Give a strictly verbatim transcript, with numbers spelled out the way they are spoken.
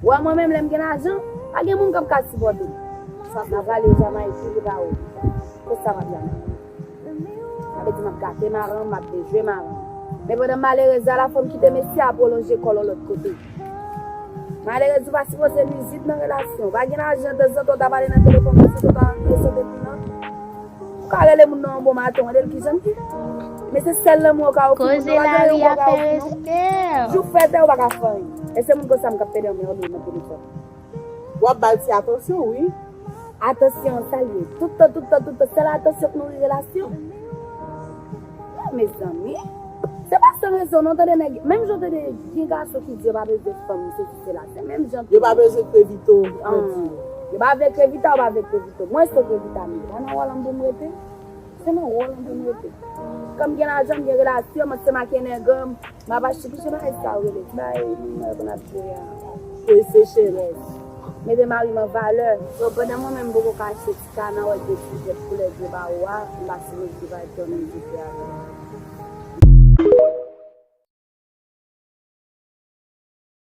Wè mwen menm lè m gen lajan, pa gen moun k ap ka sipòte m. M ap rale Jamayik tou pou karo. Konsa m ap Jamayik. Sa vle di m ap gate maran m, m ap dejwe maran m. Men pandan malerèz la, la fè m kite mesye a pwolonje kò l yon lòt kote. Malerèz ou pa sipoze nwizib nan relasyon. Ou pa gen lajan, tanzantan w ta pale nan telefòn, tanzantan w ta rantre sante pou nan. Ou ka rele moun nan yon bon maten, w rele l kijan l ye. Men se sèl lanmou w ka ofri moun nan, ou pa gen anyen w ka ofri non. Jou fèt ou pa ka fè anyen. E se moun konsa m k ap pede anmède nan telefòn. W ap ba l ti atansyon, wi. Atansyon, sa l ye? Tout tan, tout tan, tout tan, sèl atansyon k nouri relasyon. Non, mezanmi. Se pa san rezon, non, tande nèg. Menm jan w tande gen gason ki di yo pa bezwen fanm, sesi, sela. Se menm jan tou. Yo pa bezwen Krevito, grandi. Yo pa vle Krevita, ou pa vle Krevito. Mwen, se Krevita, m ye. Pa nan wòl an m pou m rete. Se nan wòl an m pou m rete. Kòm gen lajan, m gen relasyon, m se make nèg an, m ap achte, ki jan bagay sa yo rele? Ti bagay, m konn ap jwe a. Mete mari m an valè. So, pandan mwen menm m poko ka achte ti kana, wè de ti jèt koulè dye ba ou a, m pa sipoze pa jwenn yon ti frè avè l.